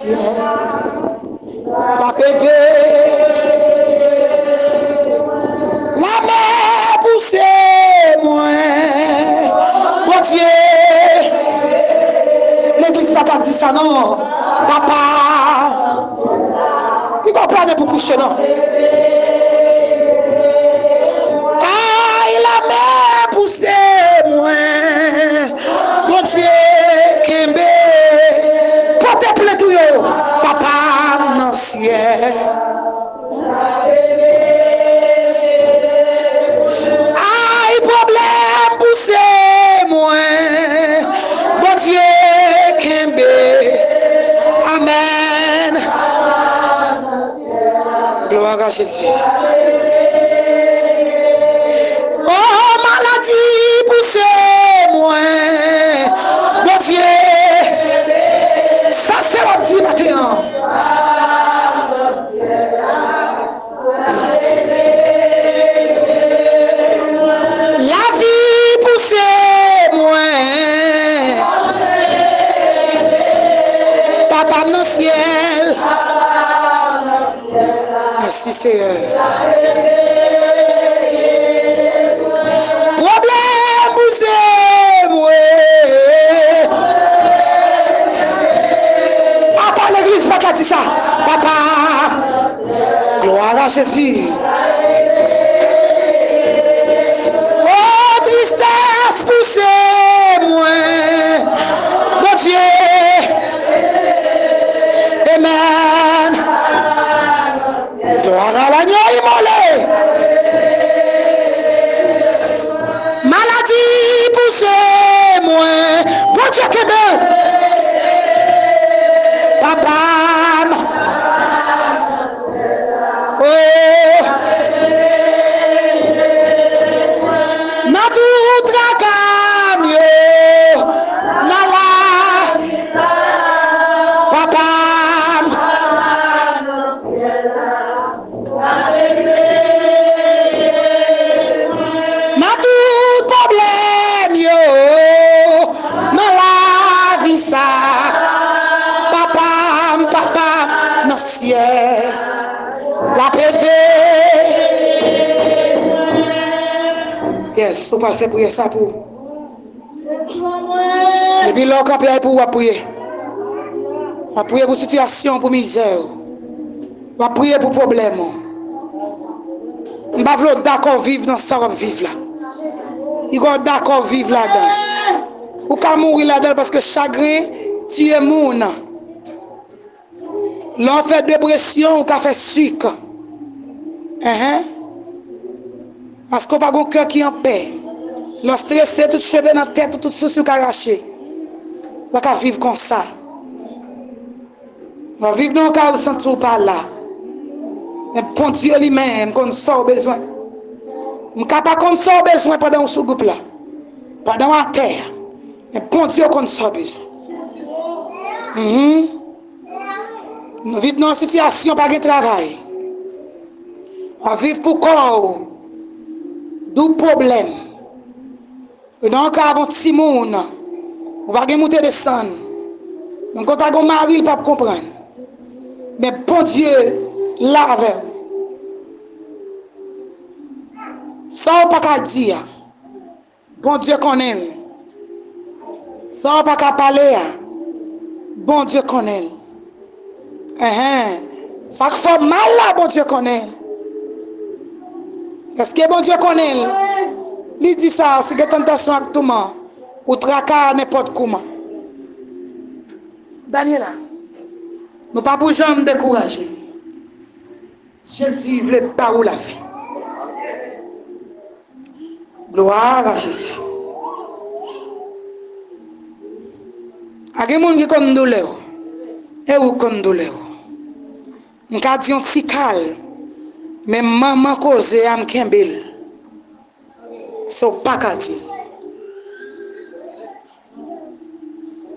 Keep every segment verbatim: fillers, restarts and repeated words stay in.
L ap leve. Lame pouse mwen. Bondye. Legliz pa ka di sa non. Papa. Piga w pa gen pou kouche non. Ay, lame pouse mwen. Bondye kenbe. Pote plent ou yo. Papa m nan syèl. Ay, pwoblèm pouse mwen. Bondye kenbe. Amèn. Gloire à Jésus. Oh, maladi pouse mwen. Bondye. Sa se w ap di maten an. Lavi pouse mwen. Papa m nan syèl. Mèsi, Seyè. Pwoblèm pouse mwen. Apa legliz pa ka di sa. Papa. Gloire à Jésus. Oh, tristès pouse mwen. Bondye. Amen. Gloire à l'agneau immolé. Maladi pouse mwen. Bondye kenbe. Papa m. Oh. Nan tout traka m yo, nan la, papa m. Nan tout pwoblèm yo, nan lavi sa, papa m, papa m nan syèl, l ap leve. Yes, ou pral fè priyè sa pou ou. Depi lè w kanpe a, e pou ou w ap priye. W ap priye pou sitiyasyon, pou mizè w. W ap priye pou pwoblèm ou. M pa vle w dakò viv nan sa w ap viv la. Piga w dakò viv ladan. Ou ka mouri ladan l paske chagren tiye moun. Lè w fè depresyon, ou ka fè sik. Enhen. Paske w pa gon kè ki anpè. Lè w strese, tout cheve nan tèt ou, tout sousi w ka rache. Ou pa ka viv konsa. Lè w viv nan yon kay ou santi w pa la. Men Bondye li menm konn sa w bezwen. M ka pa konn sa w bezwen pandan w sou gwoup la. Pandan w atè a. Men Bondye konn sa w bezwen. Mhm. Nou viv nan yon sitiyasyon pa gen travay. W ap viv pou kò w. Dou pwoblèm. Ou nan yon kay avè yon timoun. Ou pa gen moute desann. Menm konsa gon mari l p ap konprann. Men Bondye la avè w. Sa w pa ka di a. Bondye konnen l. Sa w pa ka pale a, Bondye konnen l. Enhen. Sa k fè w mal la, Bondye konnen l. Èske Bondye konnen l? Li di sa, si gen tantasyon ak touman, ou traka nenpòt kouman. Daniela, nou pa pou janm dekouraje. Jezi vle ba ou lavi. Gloire à Jésus. A gen moun ki konn doulè w. E ou konn doulè w. M ka di yon ti kal. Men manman koze a m kenbe l. Se w pa ka di l.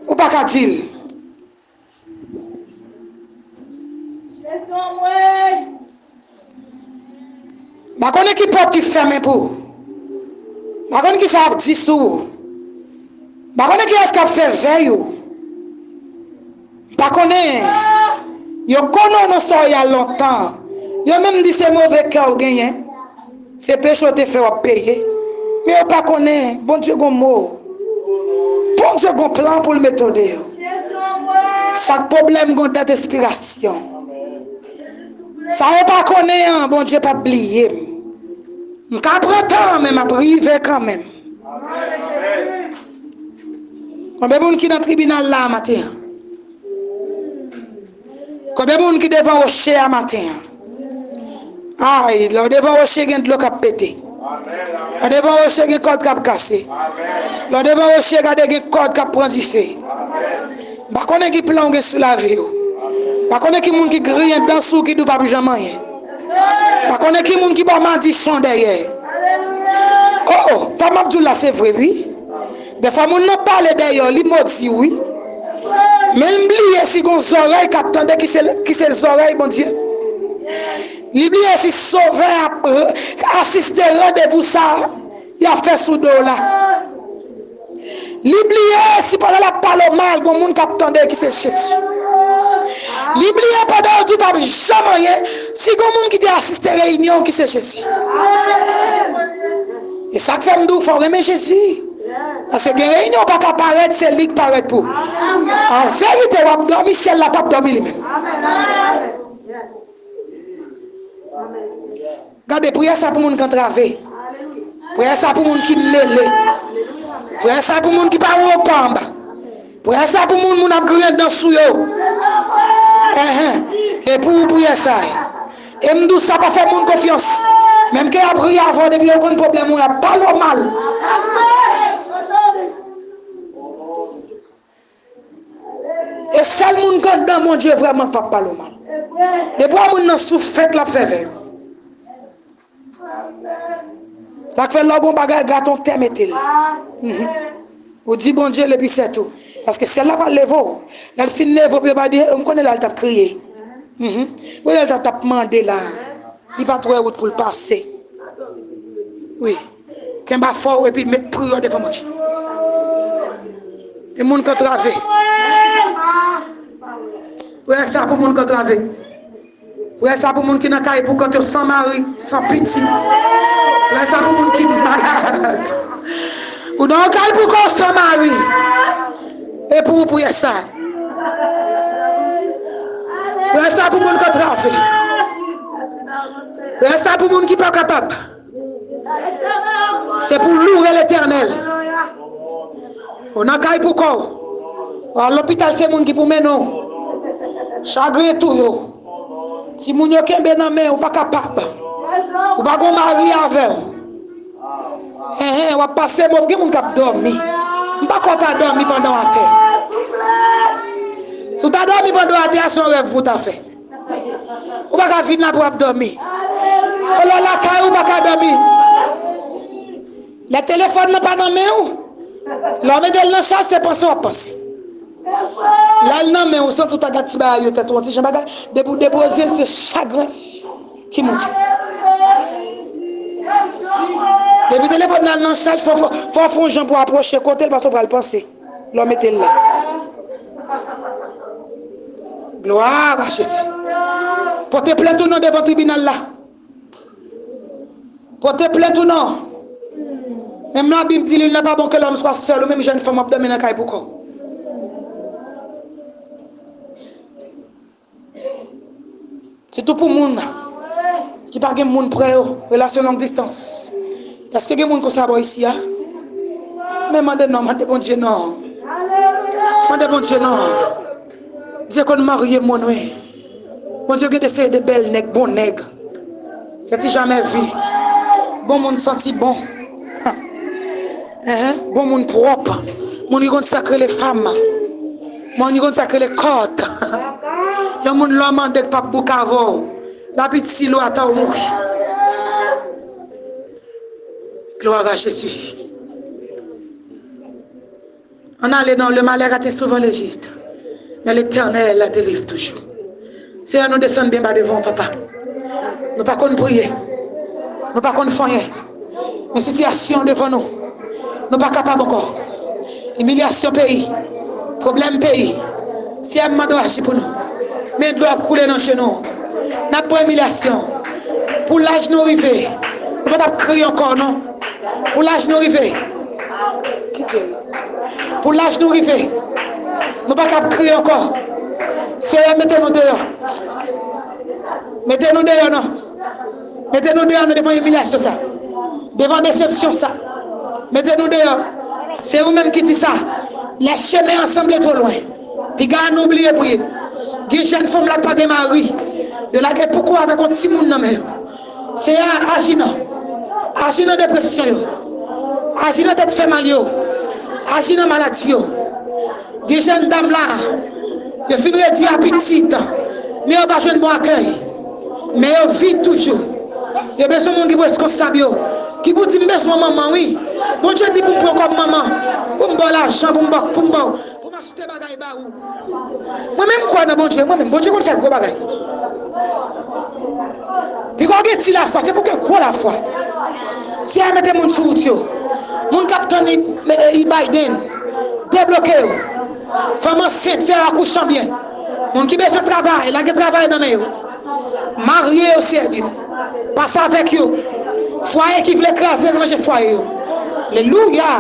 Ou pa ka di l. M pa konnen ki pòt ki fèmen pou ou. M pa konnen ki sa y ap di sou ou. M pa konnen kiyès k ap fè vèy ou. Pa konnen. Yo konnen w nan sa w ye a lontan. Yo menm di se move kè w genyen. Se peche w te fè w ap peye. Men yo pa konnen Bondye gon mo. Bondye gon plan pou l mete w deyò. Chak pwoblèm gon dat espirasyon. Sa yo pa konnen an, Bondye p ap bliye m. M ka pran tan, men m ap rive kanmenm. Konbyen moun ki nan tribinal la maten an? Konbyen moun ki devan woche a maten an? Ay, lè w devan woche gen dlo k ap pete. Lè w devan woche gen kòd k ap kase. Lè w devan woche gade gen kòd k ap pran dife. M pa konnen ki plan w gen sou lavi w. M pa konnen ki moun ki griyen dan sou w ki di w p ap janm anyen. M pa konnen ki moun ki ba w madichon dèyè. Oh, oh, sa m ap di w la se vre wi. Dèfwa moun nan pale dèyè w, li modi w wi. Men l bliye si gon zòrèy k ap tande ki se, ki se zòrèy Bondye. Li bliye si Sovè ap, euh, asiste randevou sa a y ap fè sou do w la. Li bliye si pandan l ap pale w mal, gon moun k ap tande ki se Jezi. Li bliye pandan yo di w p ap janm anyen, si gon moun ki te asiste reyinyon ki se Jezi. E sa k fè m di w fò w renmen Jezi. Paske gen reyinyon w pa ka parèt, se li k parèt pou w. An verite, w ap dòmi, syèl la p ap dòmi li menm. Gade, priyè sa pou moun k antrave. Priyè sa pou moun ki mele. Priyè sa pou moun ki pa wè yo pa anba. Priyè sa pou moun, moun ap griyen dan sou yo. Enhen. E pou ou priyè sa ye. E m di w sa pa fè moun konfyans. Menm ke y ap ri avè w depi yo konn pwoblèm ou, y ap pale w mal. E sèl moun k anndan Bondye vrèman k p ap pale w mal. Depi w wè moun nan sou fèt l ap fè vè yo. Sa k fè lè w gon bagay, grate yon tè mete l. Mhm. Ou di Bondye l epi sètou. Paske syèl la pral leve w. Lè l fin leve w, yo pa di, m konnen la l t ap kriye. Mhm. Bon, lè l t ap mande la. Li pa t wè wout pou l pase. Wi. Kenbe afè w epi met pri w devan Bondye. E moun k antrave. Priyè sa pou moun k antrave. Priyè sa pou moun ki nan kay pou kont yo san mari, san pitit. Priyè sa pou moun ki malad. Ou nan yon kay pou kont san mari. E pou ou priyè sa. Priyè sa pou moun k antrave. Priyè sa pou moun ki pa kapab. Se pou louwe Letènèl. Ou nan kay pou kò w. Ou al lopital, se moun ki pou mennen w. Chagren touye w. Timoun yo kenbe nan men, ou pa kapab. Ou pa gon mari avè w. Enhen, w ap pase mòv, gen moun k ap dòmi. M pa kwè w ta dòmi pandan w atè. Si w ta dòmi pandan w atè a, se yon rèv ou ta fè. Ou pa ka vin la pou w ap dòmi. Ou lè w lakay ou pa ka dòmi. Lè telefòn nan pa nan men w, lè w mete l nan chaj, se panse w ap panse. Lè l nan men w, ou santi w ta gad ti bagay yo tèt ou, yon ti jan bagay, depi w depoze l, se chagren ki moute. Depi telefòn nan al nan chaj, fò, fò, fò w fè yon jan pou w apwoche kote l, paske w pral panse. Lè w mete l la. Glwa a Jezi. Pote plent ou non devan tribinal la. Pote plent ou non. Menm Labib di, il n'est pas bon que l'homme soit seul, ou menm jèn fanm w ap dòmi nan kay pou kò w. Sitou pou moun ki pa gen moun prè yo, relasyon long distans. Èske gen moun konsa bò isi a? Men mande non, mande Bondye non. Mande Bondye non. Dye konn marye moun, wi. Bondye gen de seri de bèl nèg, bon nèg. Se ti jamè vi. Bon moun santi bon. Enhen, bon moun pwòp. Moun ki konn sa k rele fanm. Moun ki konn sa k rele kòt. Yon moun lè w mande k p ap bouk avè w. L ap itil ou ata w mouri. Gloire à Jésus. Ann ale non, le malheur atteint souvent l'Égypte, mais l'Éternel la délivre toujours. Seyè, nou desann byen ba devan w, papa. Nou pa konn priye. Nou pa konn fè anyen. Men sitiyasyon devan nou. Nou pa kapab ankò. Imilyasyon peyi. Pwoblèm peyi. Senyè, m mande w aji pou nou. Men dlo ap koule nan je nou. N ap pran imilyasyon. Pou laj nou rive, nou pa t ap kriye ankò, non. Pou laj nou rive, kite. Pou laj nou rive, nou pa kab kriye ankò. Senyè, mete nou deyò. Mete nou deyò, non. Mete nou deyò, non, devan imilyasyon sa. Devan desepsyon sa. Mete nou deyò. Se ou menm ki di sa. Les chemins ensemble trop loin. Piga nou bliye priye. Gen jèn fanm la k pa gen mari. Yo lage pou kou avèk yon timoun nan men yo. Senyè, aji nan. Aji nan depresyon yo. Aji nan tèt fè mal yo. Aji nan maladi yo. Gen jèn dam la, yo fin redi apitit, men yo pa jwenn bon akèy. Men yo vid toujou. Yo bezwen moun ki pou reskonsab yo. Ki pou di, "M bezwen manman, wi." Bondye di pou m pran kòb manman, pou m ba w lajan, pou m ba, pou m ba w, pou m achte bagay ba ou. Mwen menm, m kwè nan Bondye, mwen menm, Bondye konn fè gwo bagay. Piga w gen ti lafwa, se pou w gen gwo lafwa. Senyè, mete moun sou wout yo. Moun k ap tann i, i Biden, debloke yo. Fanm ansent, fè akouchman byen. Moun ki bezwen travay, lage travay nan men yo. Marye yo, sèvi yo. Pase avèk yo. Fwaye ki vle kraze, ranje fwaye yo. Alelouya.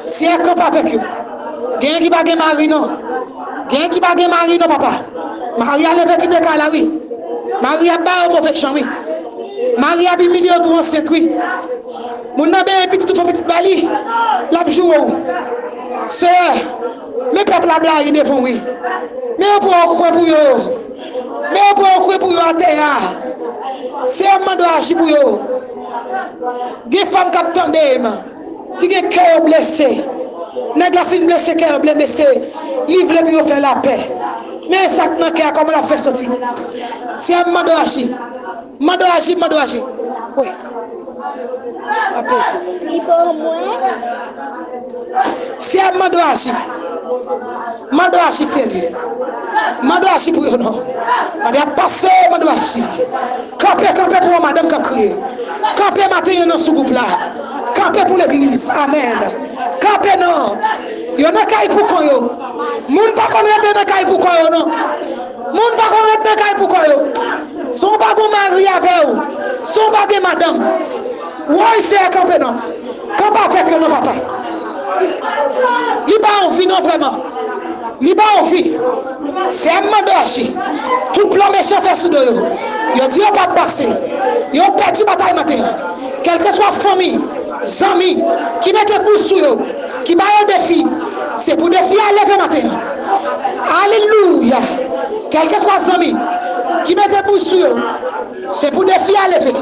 Senyè, kanpe avèk yo. Genyen ki pa gen mari, non. Genyen ki pa gen mari, non, papa. Mari a leve kite kay la, wi. Mari a ba yo move jan, wi. Mari a imilye yo tou ansent, wi. Moun nan benyen pitit ou fè pitit ba li, l ap joure w. Senyè, men pèp la blayi devan w, wi. Men yo pran yon kwen pou yo. Men yo pran yon kwen pou yo atè a. Senyè, m mande w aji pou yo. Gen fanm k ap tande m, ki gen kè yo blese. Nèg la fin blese, kè yo blese. Li vle pou yo fè lapè. Men sa k nan kè a, kòman l ap fè soti? Senyè, m mande w aji. Mande w aji, mande w aji. Wi. Apèse. Li pa mwen. Senyè, mande w aji. Mande w aji, Senyè. Mande w aji pou yo, non. Mande ap pase, mande w aji. Kanpe, kanpe pou yon madanm k ap kriye. Kanpe maten an nan sou gwoup la. Kanpe pou legliz. Amèn. Kanpe, non. Yo nan kay pou kò yo. Moun pa konn rete nan kay pou kò yo, non. Moun pa konn ret nan kay pou kò yo. Si w pa gon mari avè w, si w pa gen madanm, woy, Senyè, kanpe non. Kanpe avèk yo non, papa. Li pa anvi non, vrèman. Li pa anvi. Senyè, m mande w aji. Tout plan mechan fè sou do yo. Yo di yo p ap pase. Yo pèdi batay maten an. Kèlkeswa fanmi, zanmi ki mete bouch sou yo, ki ba yo defi, se pou defi a leve maten an. Alelouya! Kèlkeswa zanmi ki mete bouch sou yo, se pou defi a leve.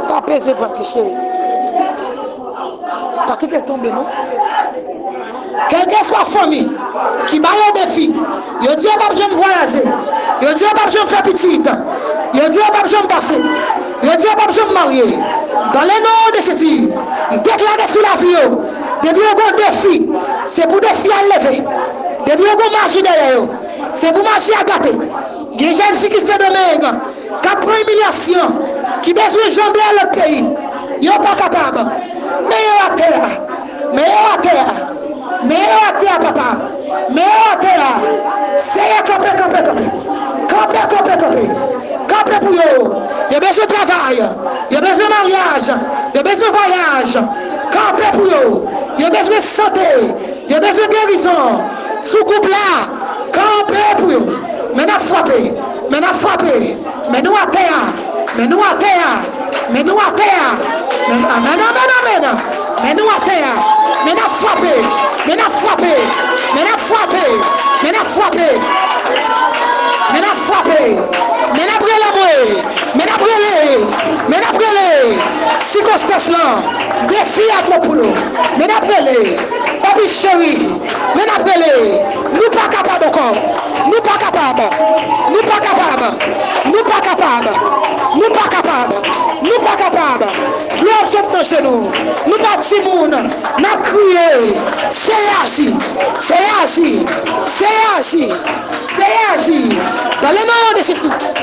Pa peze vant li, cheri. Pa kite l tonbe, non. Kèlkeswa fanmi ki ba yo defi, yo di yo p ap janm vwayaje, yo di yo p ap janm fè pitit, yo di yo p ap janm pase, yo di yo p ap janm marye. Dans le nom de Jésus, m deklare sou lavi yo, depi yo gon defi, se pou defi a leve. Depi yo gon maji dèyè yo, se pou maji a gate. Gen jèn fi ki Sendomeng k ap pran imilyasyon, ki bezwen janbe al lòt peyi. Yo pa kapab. Men yo atè a. Men yo atè a. Men yo atè a, papa. Men yo atè a. Senyè, kanpe, kanpe, kanpe. Kanpe, kanpe, kanpe. Kanpe pou yo. Yo bezwen travay. Yo bezwen maryaj. Yo bezwen vwayaj. Kanpe pou yo. Yo bezwen sante. Yo bezwen gerizon. Sou gwoup la, kanpe pou yo. Men n ap frape. Men n ap frape. Men nou atè a. Men nou atè a. Men nou atè a. Men, amèn, amèn, amèn. Men nou atè a. Men n ap frape. Men n ap frape. Men n ap frape. Men n ap frape. Men n ap frape. Men n ap rele mwen. Men n ap rele. Men n ap rele. Sikonstans lan. Defi a twòp pou nou. Men n ap rele. Papi cheri. Men n ap rele. Nou pa kapab ankò. Nou pa kapab. Nou pa kapab. Nou pa kapab. Nou pa kapab. Nou pa kapab. Dlo ap sot nan je nou. Nou pa timoun. N ap kriye. Senyè aji. Senyè aji. Senyè aji. Senyè aji. Dans le nom de Jésus.